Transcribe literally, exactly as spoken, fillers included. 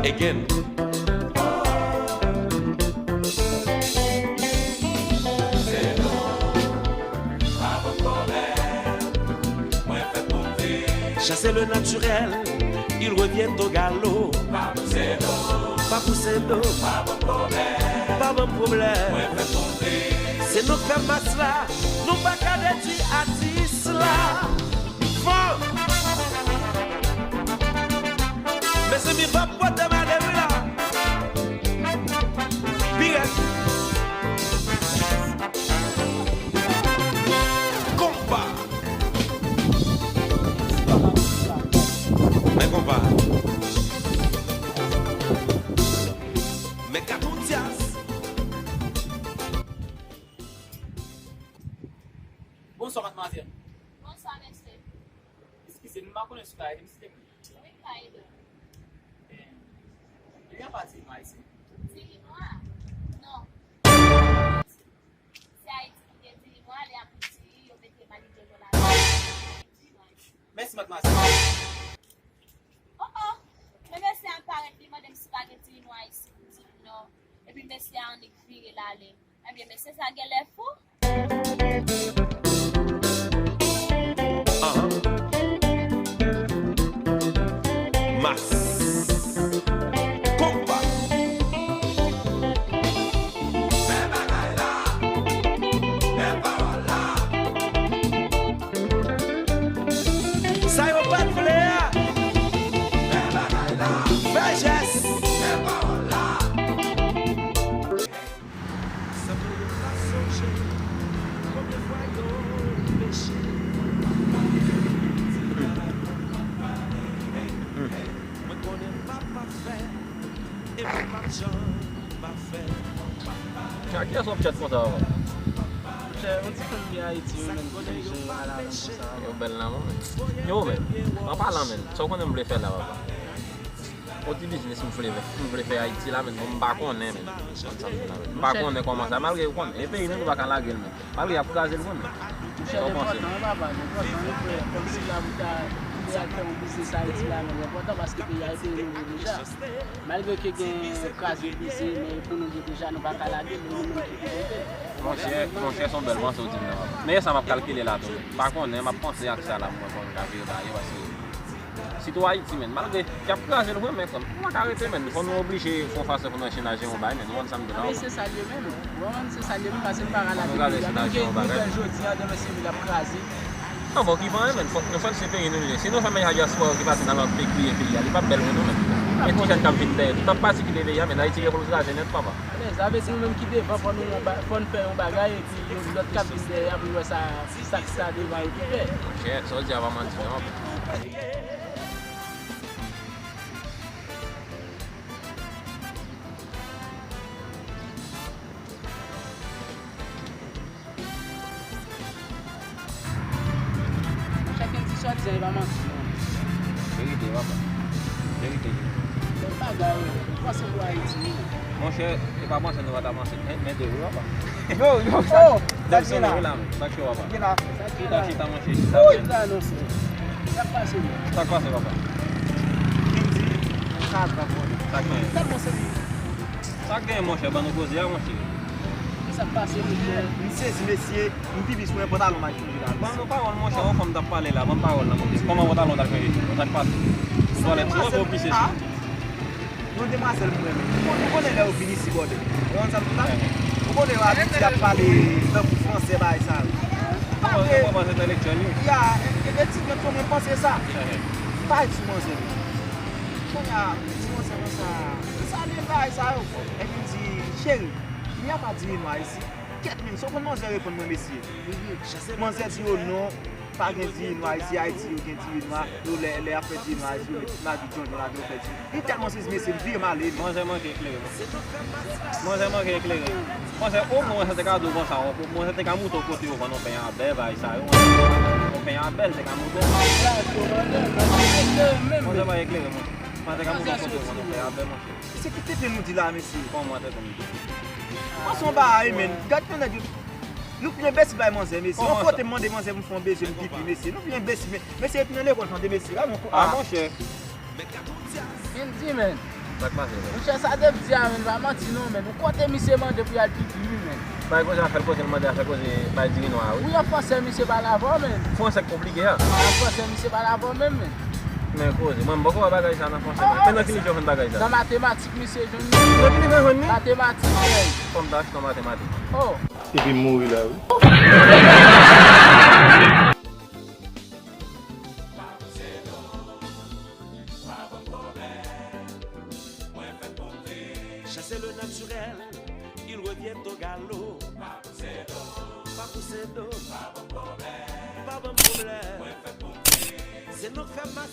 Again. Chasser le naturel, il revient au galop. Pa pouse do, pa ban m pwoblèm. Se nou k fè mas la, nou pa ka detwi atis la. Fò! Mezanmi, pa pote m ale wi la. Pi rèd. Konpa. Men konpa. Men katon dyaz. Bonswa, madmwazèl. Bonswa, mesye. Eskize, m pa konnen si w ka ede m, silvouplè. Wi, m ka ede w. Eh, ebyen, apa diri nwa isi? Diri nwa? Non. Se Ayiti ki gen diri nwa, lè y ap di, yo mete malijojo ladan. Mèsi, madmwazèl. Oh, oh! Men mesye a parèt, li mande m si pa gen diri nwa isi, m di l non. Epi mesye a annik vire l ale. Ebyen, mesye sa genlè fou. Ahan. Mas. Konpa. Sa yo pa t vle a. Fè jès. A kiyès w ap tchèt konsa, papa? Monchè, yon ti fanm ki Ayiti, yo menm ki byen al adan konsa. Yo bèl nan mwen. Yo, men, an palan, men, sa w konnen m vle fè la, papa? Yon ti biznis m vle, m vle fè Ayiti la, men bon, m pa konnen, men. M pa konnen kòman sa, malgre yo konnen. E peyi nou, nou pa ka lage l, men. Malgre y ap kraze l, konnen. Monchè, l enpòtan, wi, papa, l enpòtan, wi, frè. Kòmsi la, pou ta, pou ta al fè yon biznis Ayiti la, men l enpòtan paske peyi a, e peyi nou ye deja. Malgre ke gen kraze yo blese, men pou nou ye deja, nou pa ka lage l, e nou menm ki pou mete l. Monchè, monchè, se yon bèl panse w di m nan, papa. Men e sa m ap kalkile la tou. M pa konnen, m ap panse ak sa la, pou mwen, kòman m ka vire bagay yo, paske sitou Ayiti, men, malgre y ap kraze l vre, men, frè m, nou pa ka rete, men, fò nou oblije fè yon fason pou nou eseye naje yon bagay, men, nou konn sa m di la. Men se sa l ye menm. Ou konprann? Se sa l ye menm, paske nou pa ka lage peyi a. Nou gen nou fè jodi a, demen se vin l ap kraze. Non, bon, ki pa anyen, men, fòk nou fè l, se peyi nou l ye. Si nou fè menm jan dyaspora yo ki pati nan lòt peyi, kriye peyi a, li p ap bèl pou nou, men. Gen ti jèn k ap vin dèyè, tout ap pati kite peyi a, men Ayiti gen pou l kraze nèt, papa. Alèz, sa vle di nou menm ki devan, fò nou yon ba-, fò n fè yon bagay, epi lòt k ap vin dèyè a, pou n wè sa, sa k sa devan yo ki fè. Monchè, sa w di a pa manti, non. Chak gen ti sòti, e pa manti, non. Verite, papa. Verite. Bon bagay, wi. Panse pou Ayiti, wi. Monchè, e pa panse nou pa t avanse. Men, men de wi, papa. Yo, yo, sa, oh, sa k gen la? Sa k cho, papa. Gen la. Chita, chita, monchè, chita. Wi, la, non, sè. Sa k pase, wi? Sa k pase, papa? Vin di, sa k ap pase? Sa k gen? Sa k pase, wi? Sa k gen, monchè, ban nou koze a, monchè. Kisa k pase, monchè? M sezi, mesye, m pi plis mwen pantalon m al chanje la. Ban nou pawòl, monchè, yon fanm t ap pale la, ban m pawòl la, monchè. Kòman pantalon w t al chanje? Sa k pase? Twalèt sou ou, ou pise sou ou? Yon demwazèl m renmen. Ou kon-, ou konnen lè yo vin isi, bòdè. Ou konn sa m di la? Ou konnen yo abitye ap pale tankou fransè, bagay sa yo. Kòman, kòman se entèlektyèl, wi. Ya, e, e, etidyan tou, mwen panse sa. M pa ret sou manzè, wi. Kounye a, m di manzè konsa, m salye bagay sa yo. Epi m di, cheri, il n'y a pas diri nwa isi. Kèt, men, sa w konn manzè reponn mwen, mesye? Manzè di yo non, pa gen diri nwa isi, Ayiti yo gen diri nwa, yo lè, lè y ap fè diri nwa isi, yo met ti magi djondjon ladan, yo fè diri. Li tèlman sezi, mesye, m vire m ale, men. Manzè manke eklere, non. Manzè manke eklere. Manzè, omwen, mwen te ka di w konsa, mwen te ka montre w kote yo vann yon pen a bè, bagay sa yo. Yon pen a bè, l te ka montre w. Manzè pa eklere, mwen. Mwen te ka montre w kote yo vann yon pen a bè, monchè. Se ki tenten nou di la, mesye. Kòman tenten nou di? Bon, se yon bagay, men. Gad yon nèg, nou pi enbesil bay manzè, mesye. Yon kote m mande manzè pou m fè yon bezwen m pipi, mesye. Nou pi enbesil, men, mesye, epi nan lekòl, tande, mesye. Gad yon ko-, ah, monchè. Men di, men. Sa k pase, menn? Monchè, sa Dave di a, menn, pa manti non, menn. Ou kote misye mande pou y al pipi, wi, menn. Bay koze, afè l koze, l mande afè koze, bay diri nwa, wi. Wi, an fransè, misye pale avè w, menn. Fransè k konplike a. An fransè, misye pale avè w menm, menn. Men koze, mwen m poko wè bagay sa nan fransè, menn. Men nan ki liv yo jwenn bagay sa? Nan matematik, misye jwenn li. Nan ki liv yo jwenn li? Matematik, menn. Fò m ta achte yon matematik. Oh. Epi m mouri la, wi. Chasser le naturel, il revient au galop. Pa pouse do, pa ban m pwoblèm. Se nou k fè mas